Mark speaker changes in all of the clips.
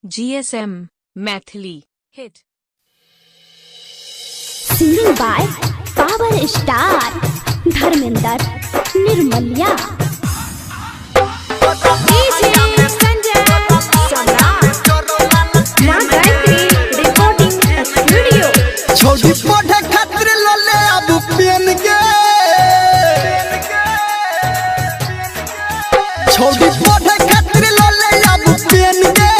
Speaker 1: GSM Maithili hit.
Speaker 2: Singing by power star Dharmendra Nirmaliya.
Speaker 1: DJ Sanjay Samrat. Maa Gayatri recording studio.
Speaker 3: छोड़ी पढ़े खातिर लले अब PAN गे, छोड़ी पढ़े खातिर लले अब पेन गे,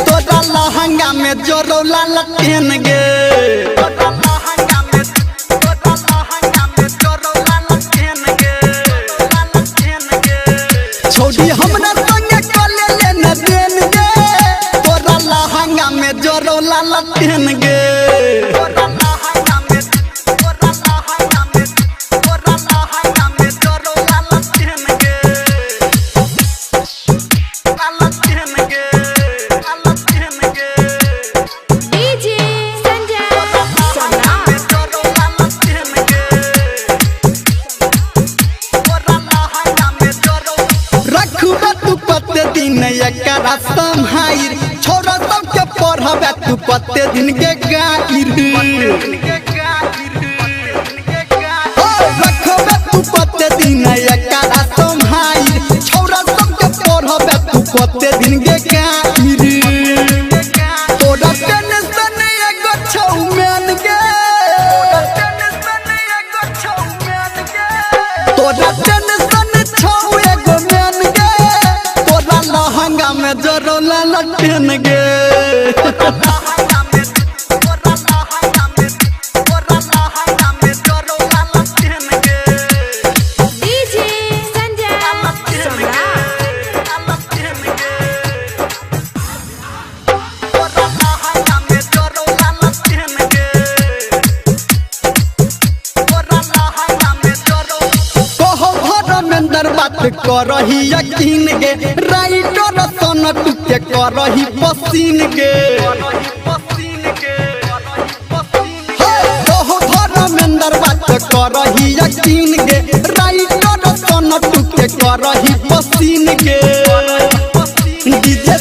Speaker 3: तोरा लहंगा में जोरौला लटेन गे, छोड़ी हमरा संगे कले ले न देन गे, तोरा लहंगा में जोरौला लटेन गे।
Speaker 1: डीजे संजय सम्राट।
Speaker 3: रखबे तू कते दिन एकरा सम्हाइर, छोरा सबके पढ़बे तू कते दिन के गाइर। हो, रखबे तू कते दिन एकरा सम्हाइर, छोरा सबके पढ़बे तू कते दिन के गाइर। तोरा टेंशन एगो छौ मैन गे, तोरा टेंशन छौ एगो मैन गे, तोरा लहंगा में जरौला लटेन गे।
Speaker 1: डीजे संजय सम्राट।
Speaker 3: कहो धर्मेंद्र बात करही यकीन गे, राइटर सन टुके करही पसीन गे। हे, कहो धर्मेंद्र बात करही यकीन गे, राइटर सन टुके करही पसीन गे। डीजे